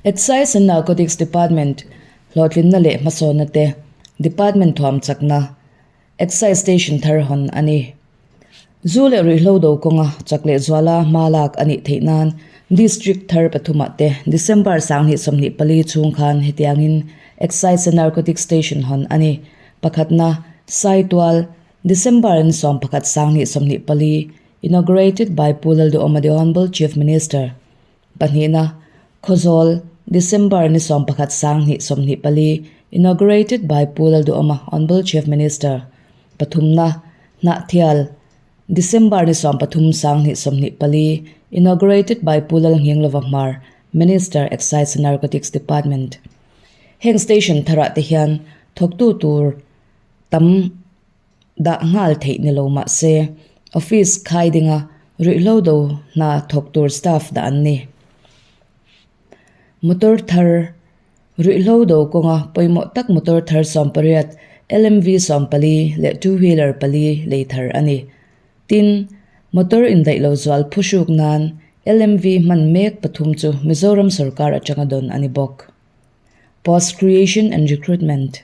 Excise and Narcotics Department hlawhtlinna leh hmasawnna te Department thuam chakna Excise Station thar hawn a ni. Zu leh ruihhlo do kawnga chak leh zuala hma lak a nih theih nan District thar pathumah te December 2024 chhung khan hetiangin Excise and Narcotics Station hawn a ni. Pakhatna, Saitual, December ni 11 2024, Inaugurated by Pu Lalduhoma the Honourable Chief Minister. Pahnihna, Khawzawl, December ni 11 2024, Inaugurated by Pu Lalduhoma Honourable Chief Minister. Pathumna, Hnahthial, December ni 13 2024, Inaugurated by Pu Lalnghinglova Hmar, Minister, Excise and Narcotics Department. Heng station tharah te hian thawktu tur tam dah nghal theih ni lo mah se, office khai dinga ruihhlo do hna thawk tur staff dah an ni. Motor thar ruihhlo do kawnga pawimawh tak motor thar 18, LMV 14 leh two wheeler pali lei thar a ni. Tin, motor indaih lo zual phuhruk nan LMV hman mek pathum chu Mizoram sorkar atanga dawn a ni bawk. Post creation and recruitment.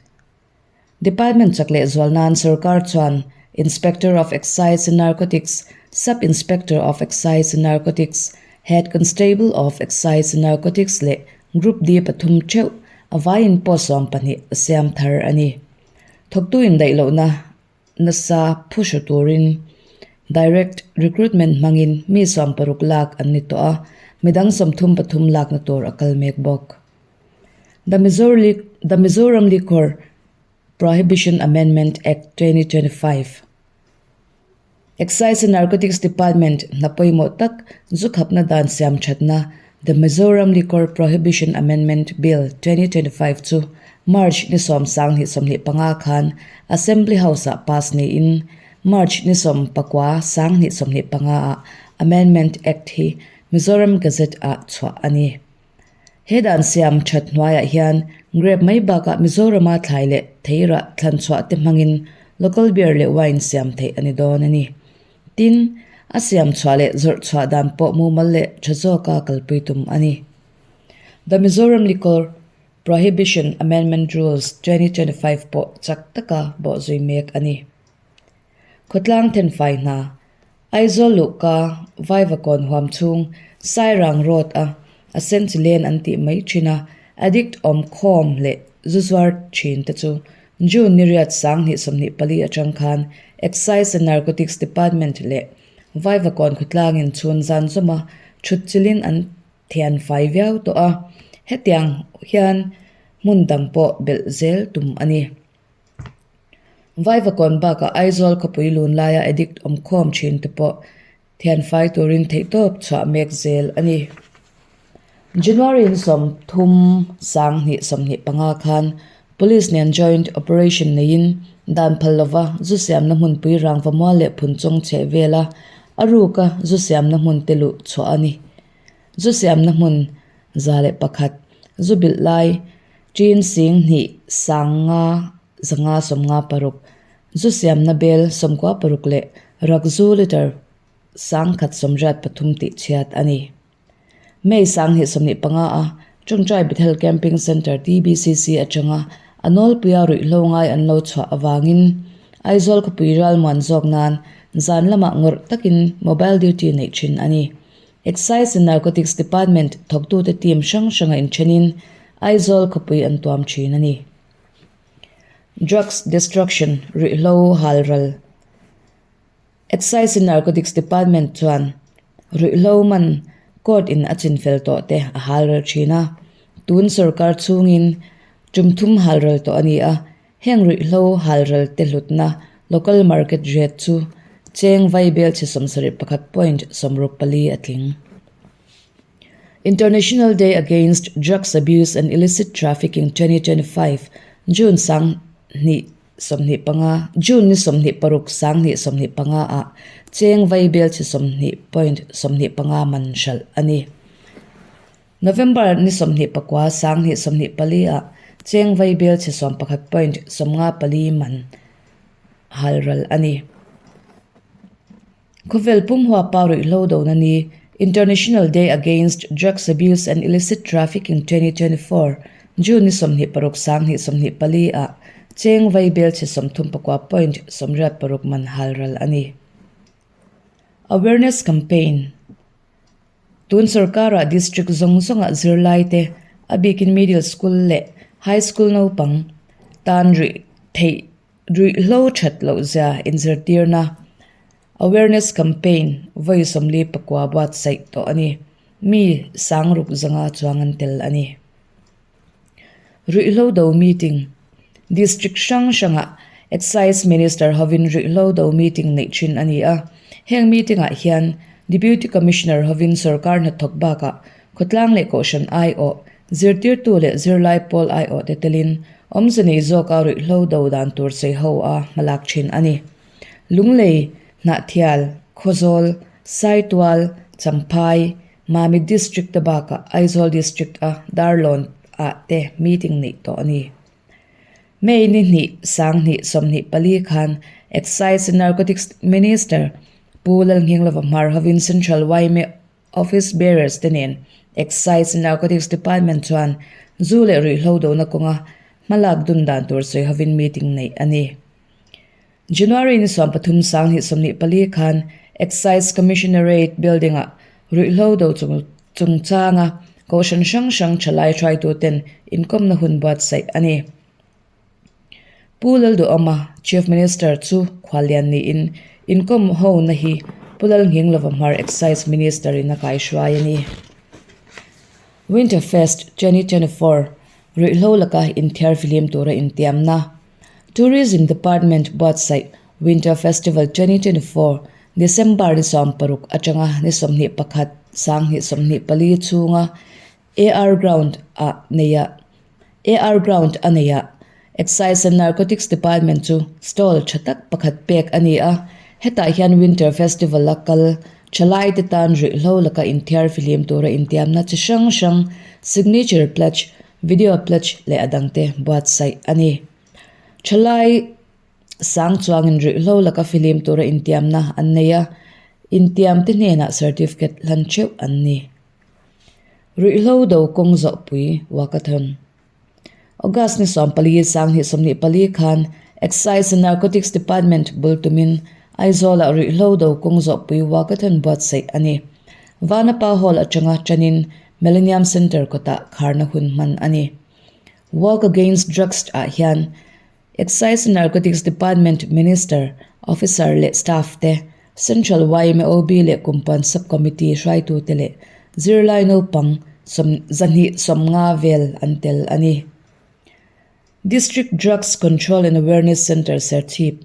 Department chak leh zual nan sorkar chuan Inspector of Excise and Narcotics, Sub Inspector of Excise and Narcotics, Head Constable of Excise and Narcotics leh Group D pathum theuh a vaiin post 12 a siam thar a ni. Thawktu indaih lohna nasa phuhru turin Direct Recruitment hmangin mi 60 lak an ni tawh a, midang 33 lakna tur a kal mek bawk. The Mizoram Liquor Prohibition Amendment Act 2025 Excise and Narcotics Department hna pawimawh tak zu khapna dan siam thatna The Mizoram Liquor Prohibition Amendment Bill 2025 chu March ni 10 2025 khan Assembly House-ah pass niin March ni 19 2025-ah Amendment Act hi Mizoram Gazette-ah chhuah a ni. He dan siam that hnuaiah hian grape mai bakah Mizorama thlai leh theirah thlan chhuah te hmangin local beer leh wine siam theih a ni dawn a ni. Tin, a siam chhuah leh zawrh chhuah dan pawh mumal leh tha zawka kalpui tum a ni. The Mizoram Liquor Prohibition Amendment Rules 2025 pawh chak taka bawhzui mek a ni. Khawtlang thenfai hna, Aizawl luhka Vaivakawn huam chhung Sairang Road a a sen chi len an tih mai thin a, addict awm khawm leh zu zuar thin te chu June ni riat 2024 atang khan Excise and Narcotics Department leh Vaivakawn khawtlangin chhun zan zawma thut chilin an thian fai viau tawh a, hetiang hian hmun dang pawh belh zel tum a ni. Vaivakawn bakah Aizawl khawpui lun laia addict awm khawm thin te pawh thian fai turin theihtawp chhuah mek zel a ni. January in 30 2025 khan Police nen joint operation neiin dan phal lova zu siamna hmunpui rangva mual leh phunchawng chheh vela a ruka zu siamna hmun te luh chhuah a ni. Zu siamna hmun 101, zu bilh lai Chin sing hnih sang nga zanga 56, zu siamna bel 96 leh rak zu litre 183 tih chhiat a ni. May 2025 a Tawngtai Bethel Camping Centre TBCC atanga a nawlpuia ruihhlo ngai an lo chhuah avangin Aizawl khawpui ralmuan zawk nan zan lamah ngawrh takin mobile duty neih thin a ni. Excise and Narcotics Department thawktute team hrang hranga inthenin Aizawl khawpui an tuam thin a ni. Drugs Destruction Ruihhlo Halral Excise and Narcotics Department chuan ruihhlo man court in a chinfel tawh te a halral thin a, tun sorkar chhungin tum thum halral tawh a ni a, Heng ruihhlo halral te hlutna local market rate chu cheng vai bel chhe 71.64 a tling. International Day Against Drugs Abuse and Illicit Trafficking 2025 June 2025 June ni 26 2025 ah cheng vai bel chhe 20.25 man hralh a ni. November ni 24 2024 ah cheng vai bel chhe 11.54 man halral a ni. Khawvel pum huapa ruihhlo do na ni. International Day Against Drugs Abuse and Illicit Trafficking 2024, June ni 26 2024 ah cheng vai belchhe 34 point 86 man halral a ni. Awareness Campaign, Tun sorkarah district zawng zawngah zirlaite, a bikin middle school leh high school naupang tan ruih theih ruihhlo that loh zia inzirtirna Awareness Campaign vawi 49 buatsaih tawh a ni. Mi sangruk zanga chuang an tel a ni. Ruihhlo do meeting, District hrang hrangah Excise Minister hovin ruihhlo do meeting neih thin a ni a. Heng meeting-ah hian Deputy Commissioner hovin sorkar hnathawk bakah khawtlang leh kohhran aiawh, zirtirtu leh zirlai pawl aiawh te telin awmze nei zawka ruihhlo do dan tur sawi ho a hmalak thin a ni. Lunglei, Hnahthial, Khawzawl, Saitual, Champhai, Mamit District te bakah Aizawl District a Darlawn ah te meeting neih tawh a ni. May ni hnih 20 24 khan Excise and Narcotics Minister Pu Lalnghinglova Hmar hovin Central yma Office Bearers te nen Excise and Narcotics Department chuan zu leh ruihhlo dohna kawnga hmalak dun dan tur sawi hovin meeting neih a ni. January ni 13 2024 khan Excise Commissionerate Building-ah ruihhlo do chungchanga kohhran hrang hrang thalai hruaituten inkawmna hun buatsaih a ni. Pu Lalduhawma, Chief Minister chu khuallian niin inkawm hona hi Pu Lalnghinglova Hmar Excise Minister in a kaihruai a ni. Winter Fest 2024 ruihhlo laka inthiar fihlim tura intiamna Tourism Department buatsaih Winter Festival 2024 December ni 16 atanga ni 21 2024 chhunga AR Ground ah neihah AR Ground a neihah Excise and Narcotics Department chu stall tha tak pakhat pek a ni a, hetah hian Winter Festival a kal thalai te tan ruihhlo laka inthiar fihlim tura intiamna chi hrang hrang Signature Pledge, Video Pledge leh a dangte buatsaih a ni. Thalai sang chuangin ruihhlo laka fihlim tura intiamna an nei a, intiam te hnenah certificate hlan theuh an ni. Ruihhlo do kawng zawhpui Walkathon. August ni 14 2024 khan Excise and Narcotics Department bul tumin Aizawlah ruihhlo do kawng zawhpui Walkathon buatsaih a ni. Vanapa Hall atanga tanin Millennium Centre kawtah kharna hun hman a ni. Walk Against Drugs ah hian Excise and Narcotics Department Minister, Officer leh Staff te, Central yma OB leh Kumpuan Sub Committee hruaitute leh zirlai naupang 250 vel an tel a ni. District Drugs Control and Awareness Centre Serchhip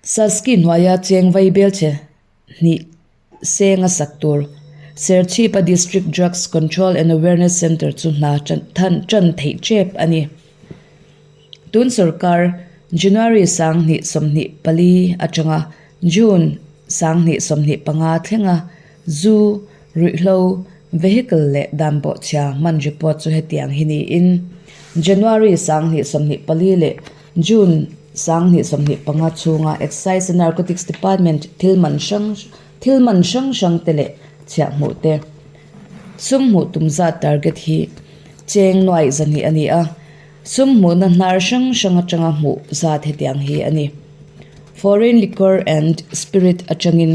Saski hnuaia cheng vai belchhe hnih seng a sak tur. Serchhip a District Drugs Control and Awareness Centre chu hna than tan theih tep a ni. Tun sorkar January 2024 atanga June 2025 thlenga zu, ruihhlo, vehicle leh dan bawhchhia hman report chu hetiang hi niin January 2024 leh June 2025 chhunga Excise and Narcotics Department thil man hrang thil man hrang hrang te leh chhiah hmuh te sum hmuh tum zat target hi cheng nuaih zahnih a ni a, sum hmuhna hnar hrang hrang atanga hmuh zat hetiang hi a ni. Foreign Liquor and Spirit atangin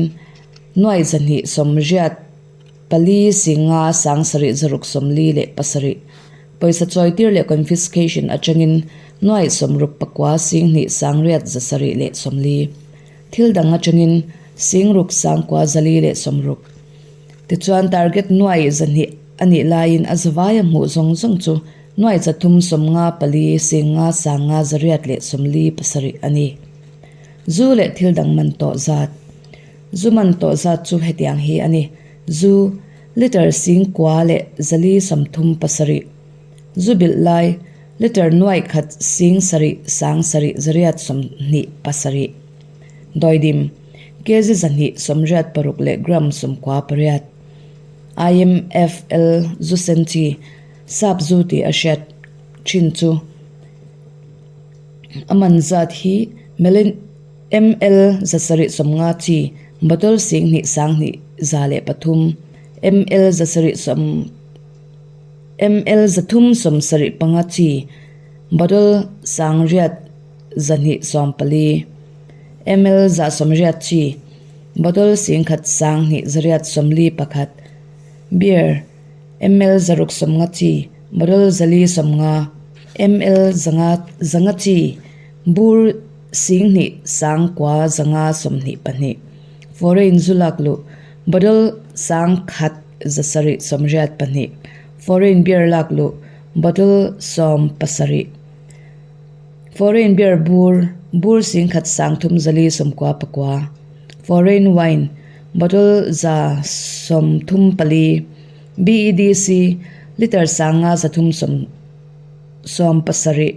nuaih zahnih sawmriat pali singa sangsarih zaruk sawmli leh pasarih Pawisa chawitir leh confiscation atangin nuaih sawmruk pakua singhnih sangriat zasarih leh sawmli. Thil dang atangin singruk sangkua zali leh sawmruk. Tichuan target nuaih zahnih a nih laiin a zavaia hmuh zawng zawng chu nuaih zathum sawmnga pali singnga sangnga zariat leh sawmli pasarih a ni. Zu leh thil dang man tawh zat. Zu man tawh zat chu hetiang hi a ni. Zu. Liter singkua leh zali 37, zu bilh lai, liter nuaih khat sing sarih sang sarih zariat 27, dawidim, kg 286 leh gram 98, IMFL zu sen chi, sap zu tih a hriat thin chu a man zat hi ml 750 chi. Bottle 10 103 ml 7 ml 375 chi bottle 8,214 ml 180 chi bottle 10 1,841 beer ml 650 chi bottle 450 ml 500 chi bur 10 9,522 foreign zu lak luh bottle 1,782 foreign beer lak luh bottle 17 foreign beer bur bur 10,349 foreign wine bottle 134 BEDC litre 5,317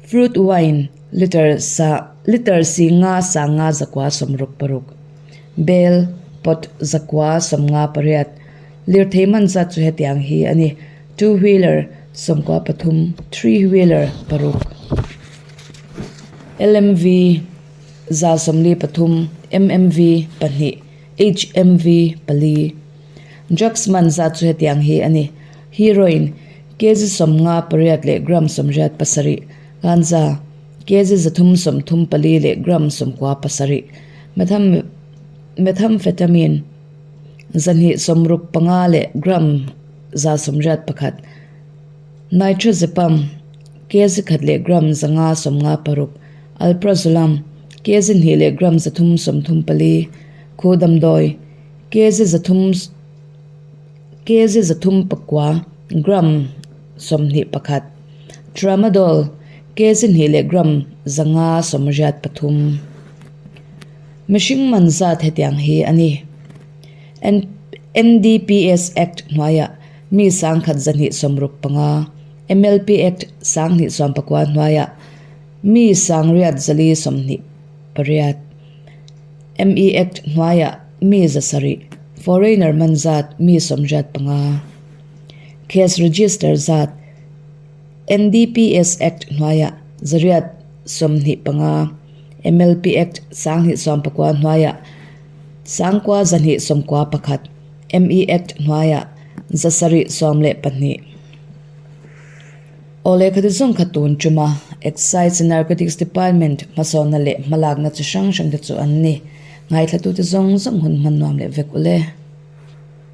fruit wine litre sa litre 5,966 bel pot 958 lirthei man zat chu hetiang hi ani two wheeler 13 three wheeler 6 LMV 143 MMV 2 HMV 4 drugs man zat chu hetiang hi ani heroin kg 58 leh gram 87 ganja kg 334 leh gram 97 methamphetamine 265 leh gram 181 nitrazepam kg 1 leh gram 556 alprazolam kg 2 leh gram 334 khudamdoi kg 3 kg 309 gram 21 tramadol kg 2 leh gram 583 mihring man zat hetiang hi ani NDPS Act hnuaiah mi 1,265 MLP Act 2019 hnuaiah mi 8,428 ME Act hnuaiah mi 700 foreigner man zat mi 85 case register zat NDPS Act hnuaiah 825 MLP Act 2019 hnuaiah 9,291 ME Act hnuaiah 712 Awle khati zawng kha tun tuma Excise and Narcotics Department hmasawnna leh hmalakna chi hrang hrang te chu an ni. Ngaithlatute zawng zawng hun hman nuam leh vek ule.